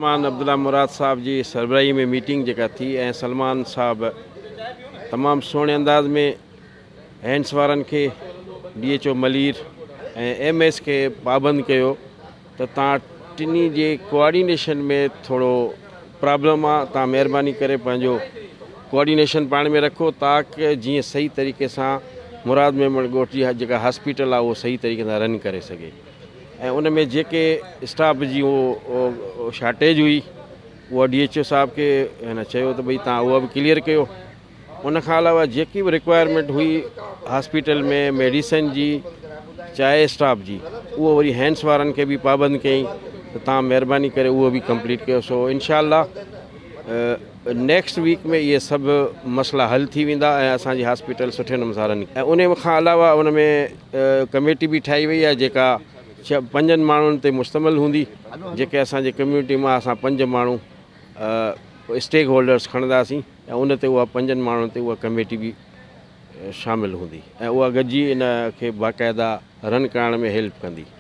سلمان عبدالله مراد صاحب جي سربراهي ۾ ميٽنگ جيڪا ٿي ۽ سلمان صاحب تمام سهڻي انداز ۾ هينڊس وارن کي D H O Malir ۽ M S کي پابند ڪيو ته تان ٽنهي جي ڪوآرڊينيشن ۾ ٿورو پرابلم آ تان مهرباني ڪري پنهنجو ڪوآرڊينيشن پاڻ ۾ رکو تاڪ جيئن صحيح طريقي سان مراد ميمڻ ڳوٺ جي جيڪا هاسپيٽل آ اهو صحيح طريقي سان رن ڪري سگهي. ۽ ان ۾ جيڪي اسٽاف جي اهو شارٽيج هئي اها ڊي ايڇ او صاحب کي هن چيو ته ڀئي تان اها به ڪليئر ڪيو ان کان علاوه جيڪي به رڪوائرمينٽ هئي هاسپيٽل ۾ ميڊيسن جي چاهي اسٽاف جي اهو وري هينس وارن کي به پابند ڪيائين ته تان مهرباني ڪري اهو به ڪمپليٽ ڪيو سو انشاء الله نيڪسٽ ويڪ ۾ اهي سڀ مسئلا حل ٿي ويندا ۽ اسان جي هاسپيٽل سٺي نموني سان رن ۽ ان کان علاوه ان ۾ ڪميٽي به ٺاهي وئي آهي جيڪا پنجن ماڻهن تي مشتمل هوندي جيڪي اسان جي ڪميونٽي مان اسان پنج ماڻهو اسٽيڪ هولڊرس کڻنداسين ۽ ان تي اها پنجن ماڻهن تي اها ڪميٽي به شامل هوندي ۽ اها گڏجي ان کي باقاعده رن ڪرائڻ ۾ هيلپ ڪندي.